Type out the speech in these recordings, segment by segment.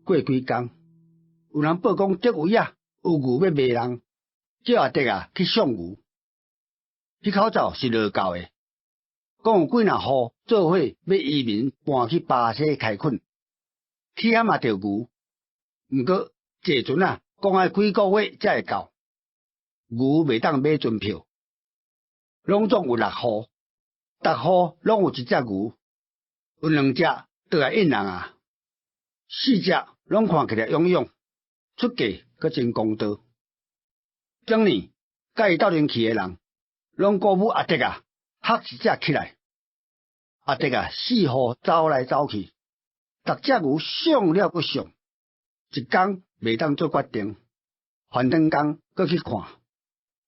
過幾工，有人報講德威仔有牛欲賣人，叫阿德仔去相牛。彼口罩是落教的，講有幾若戶做伙欲移民搬去巴西開墾，去遐嘛著牛。毋過坐船仔，講愛幾個月才會到，牛袂當買船票。攏總有六戶，逐戶攏有一隻牛，有兩隻倒來應人啊，四隻攏看起來勇勇，出價閣真公道。整年佮伊鬥陣去的人，攏鼓舞阿德仔，喝一隻起來。阿德仔四戶走來走去，逐隻牛相了閣相，一工袂當做決定，翻轉工閣去看。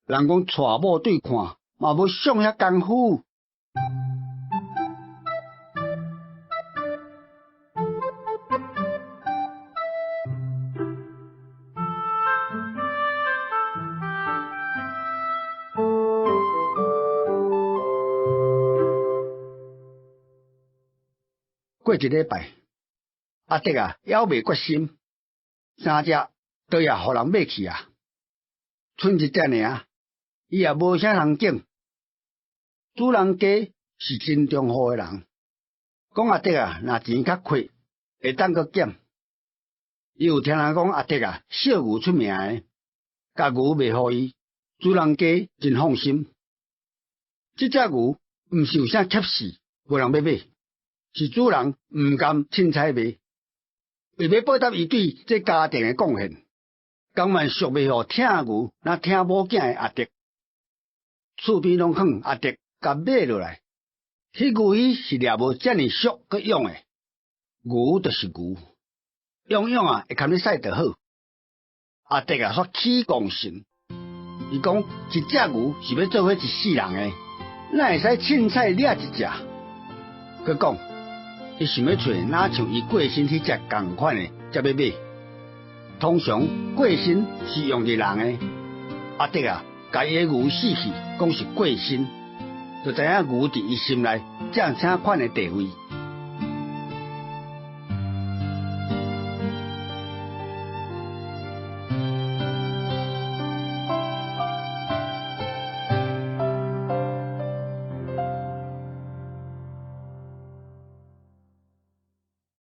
人講娶某對看，嘛無相遐工夫。過一禮拜，阿德仔猶未決心，三隻都也予人買去啊！賰一隻爾，伊也無啥通揀。主人家是真中好的人，講阿德仔若錢較缺，會當閣減。伊有聽人講阿德仔惜牛出名的，共牛賣予伊，主人家真放心。這隻牛毋是有啥怯死，無人欲買，是主人毋甘凊彩賣，為欲報答伊對這家庭的貢獻，甘願俗賣予疼牛若疼某囝的阿德。厝邊攏勸阿德共買落來，彼牛彼是掠無遮爾俗閣勇的，牛就是牛，勇勇啊會堪你駛就好。阿德仔煞起戇心，伊講一隻牛是欲做伙一世人的，哪會使凊彩掠一隻？閣講，伊想欲揣若像伊過身彼隻仝款的，才欲買。通常過身是用佇人的，阿德仔共伊的牛死去，講是過身，就知影牛佇伊心內佔啥款的地位。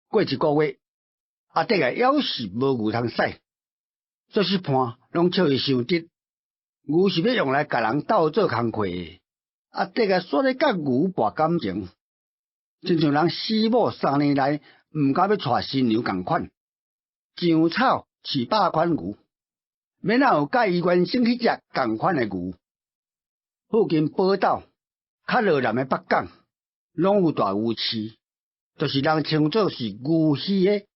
過一個月，阿德仔猶是無牛通駛，做事伴攏笑伊傷直。牛是欲用來共人鬥做工課的，阿德仔煞咧佮牛搏感情，親像人死某3年來毋敢欲娶新娘仝款，上草飼百款牛，欲哪有佮伊原生彼隻仝款的牛？附近寶島較落南的北港，攏有大牛市，就是人稱做是牛墟的，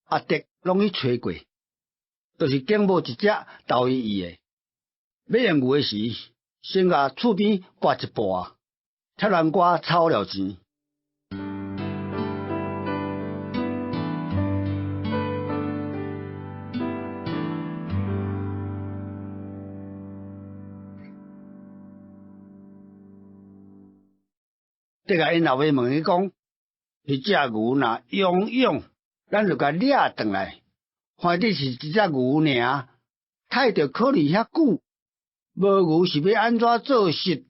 阿德攏去揣過，就是揀無一隻投伊意的。欲用牛的時，先共厝邊跋一跋，拆南瓜炒了錢。德仔𪜶老爸問伊講：彼隻牛若勇勇，咱就共掠轉來。反正是一隻牛爾，刣著可能遐久，無牛是欲按怎做穡？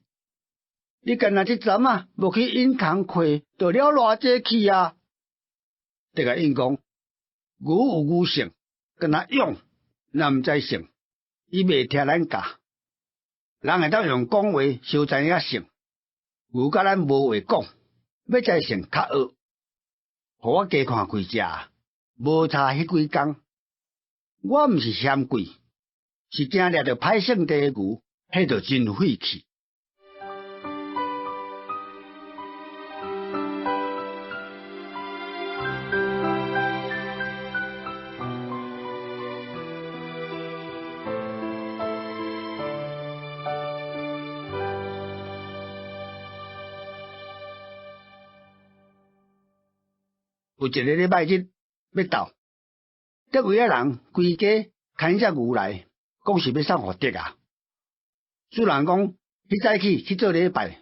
你干焦這陣仔無去引工課，就了偌濟去啊？德仔應講：牛有牛性，敢若勇，若毋知性，伊袂聽咱教。人會當用講話相知影性，牛佮咱無話講，欲知性較惡。予我加看幾隻，無差彼幾工。我毋是嫌貴，是驚掠著歹性地的牛，彼就真費氣。有一個禮拜日欲到，德威仔人規家牽隻牛來，講是欲送予德仔。主人講，彼早起去做禮拜，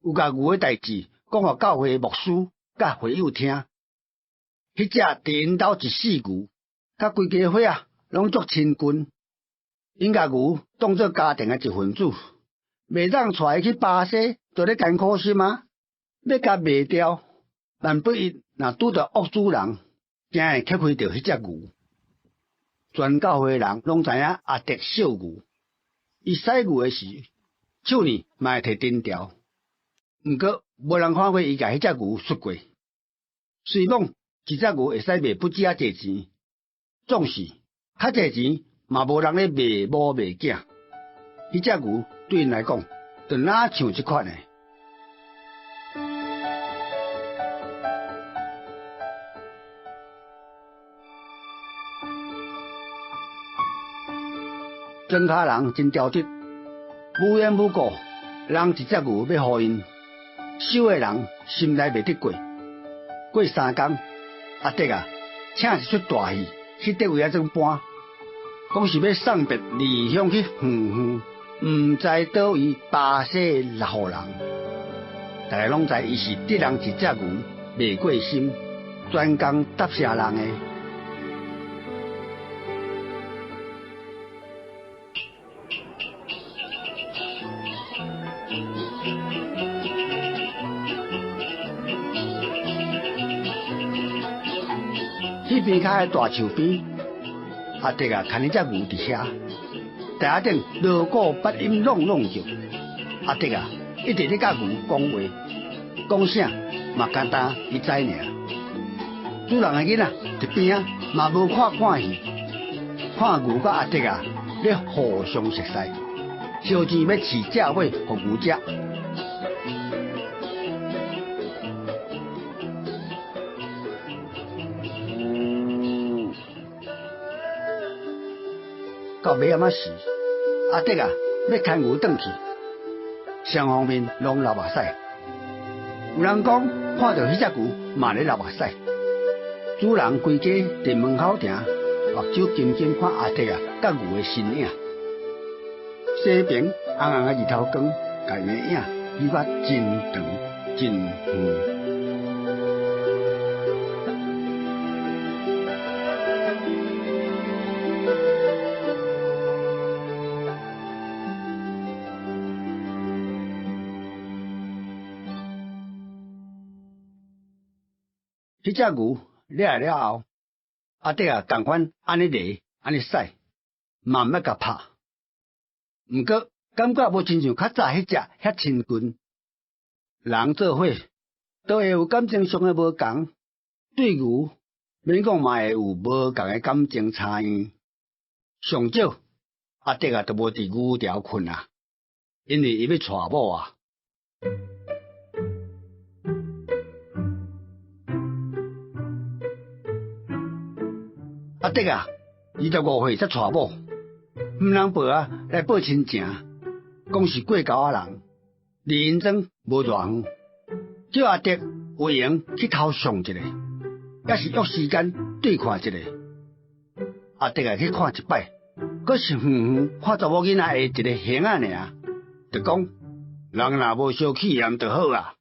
有共牛的代誌講予教會牧師佮會友聽。彼隻佇𪜶兜一世牛，佮規家伙仔攏足親近，𪜶共牛當做家庭的一份子，袂當帶伊去巴西做咧艱苦心啊！欲共賣掉，萬不一若拄著惡主人，驚會吃虧著彼隻牛。全教會人攏知影阿德惜牛，伊駛牛的時，手呢嘛會提藤條，毋過無人看過伊共彼隻牛摔過。雖講一隻牛會使賣不止遐濟錢，總是較濟錢嘛無人咧賣某賣囝。彼隻牛對𪜶來講，就若像這款的。莊跤人真挑剔，無緣無故，人一隻牛欲予𪜶，收的人心內袂得過。過3工，阿德啊，請一齣大戲去佗位仔陣搬，講是欲送別離鄉去遠遠，毋知佗位巴西的6戶人，大家攏知伊是得人一隻牛賣過心，專工答謝人的。彼邊跤的大樹邊，阿德啊，牽彼隻牛佇遐，台仔頂鑼鼓八音挵挵叫，阿德啊一直咧佮牛講話，講啥嘛干焦伊知爾。主人的囡仔佇邊仔嘛無看看戲，看牛佮阿德啊咧互相熟似，燒錢欲飼隻尾予牛食。到尾暗仔時，阿德啊欲牽牛轉去，雙方面攏流目屎。有人講看著彼隻牛嘛咧流目屎。主人規家佇門口埕，目睭金金看阿德啊佮牛的身影。西邊紅紅的日頭光，共𪜶的影彼甲真長真遠。彼隻牛掠來了後，阿德啊仝款按呢犁，按呢駛，嘛毋捌共拍。毋過感覺無親像較早彼隻遐親近。人做伙都會有感情上的無仝，對牛免講嘛會有無仝的感情差異。上少阿德啊，就無佇牛牢睏啊，因為伊欲娶某啊。阿德啊，25歲才娶某，毋通報啊來報親情，講是過橋仔人，離𪜶莊無偌遠，叫阿德有閒去偷相一下，抑是約時間對看一下。阿德啊去看一擺，閣是遠遠看查某囡仔的一个形仔爾，就講人若無相氣炎就好啊。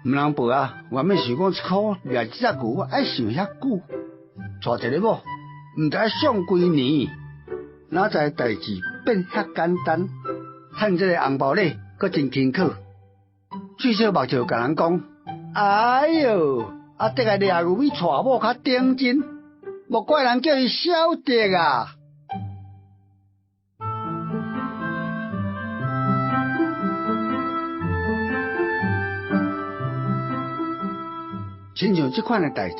毋通報啊，原本想講一箍掠一隻牛，愛想遐久，娶一个某，毋知愛想幾年，哪知代誌變遐簡單，趁這個紅包禮閣真輕巧，喙小目笑共人講，哎喲，阿德啊掠牛比娶某較頂真，莫怪人叫伊小德啊！親像這款的代誌，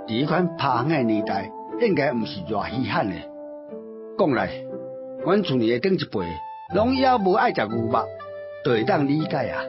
佇彼款拍遠的年代，應該毋是偌稀罕的。講來，阮厝裡的頂一輩，攏猶無愛食牛肉，就會當理解啊。